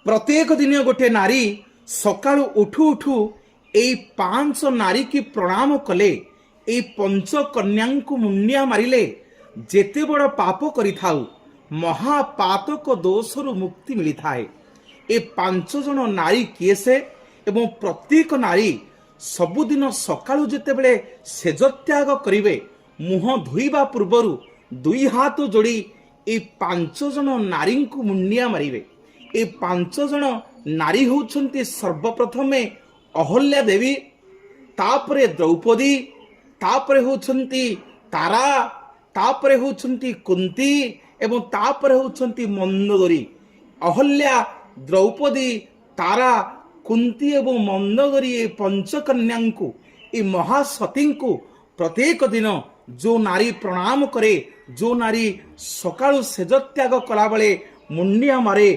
ପ୍ରତ୍ୟେକ ଦିନ ଗୋଟିଏ ନାରୀ ସକାଳୁ ଉଠୁ ଉଠୁ ଏଇ ପାଞ୍ଚ ନାରୀକି ପ୍ରଣାମ କଲେ, ଏଇ ପଞ୍ଚକନ୍ୟାଙ୍କୁ ମୁଣ୍ଡିଆ ମାରିଲେ, ଯେତେ ବଡ଼ ପାପ କରିଥାଉ, ମହାପାତକ ଦୋଷରୁ ମୁକ୍ତି ମିଳିଥାଏ। ଏ ପାଞ୍ଚ ଜଣ ନାରୀ କିଏ ସେ ଏବଂ ପ୍ରତ୍ୟେକ ନାରୀ ସବୁଦିନ ସକାଳୁ ଯେତେବେଳେ ସେଜତ୍ୟାଗ କରିବେ, ମୁହଁ ଧୋଇବା ପୂର୍ବରୁ ଦୁଇ ହାତ ଯୋଡ଼ି ଏଇ ପାଞ୍ଚ ଜଣ ନାରୀଙ୍କୁ ମୁଣ୍ଡିଆ ମାରିବେ। ଏ ପାଞ୍ଚ ଜଣ ନାରୀ ହେଉଛନ୍ତି ସର୍ବପ୍ରଥମେ ଅହଲ୍ୟା ଦେବୀ, ତାପରେ ଦ୍ରୌପଦୀ, ତାପରେ ହେଉଛନ୍ତି ତାରା, ତାପରେ ହେଉଛନ୍ତି କୁନ୍ତି ଏବଂ ତାପରେ ହେଉଛନ୍ତି ମନ୍ଦୋଦରୀ। ଅହଲ୍ୟା, ଦ୍ରୌପଦୀ, ତାରା, କୁନ୍ତି ଏବଂ ମନ୍ଦୋଦରୀ, ଏ ପଞ୍ଚକନ୍ୟାଙ୍କୁ, ଏ ମହାସତୀଙ୍କୁ ପ୍ରତ୍ୟେକ ଦିନ ଯୋଉ ନାରୀ ପ୍ରଣାମ କରେ, ଯୋଉ ନାରୀ ସକାଳୁ ସେଜତ୍ୟାଗ କଲାବେଳେ ମୁଣ୍ଡିଆ ମାରେ।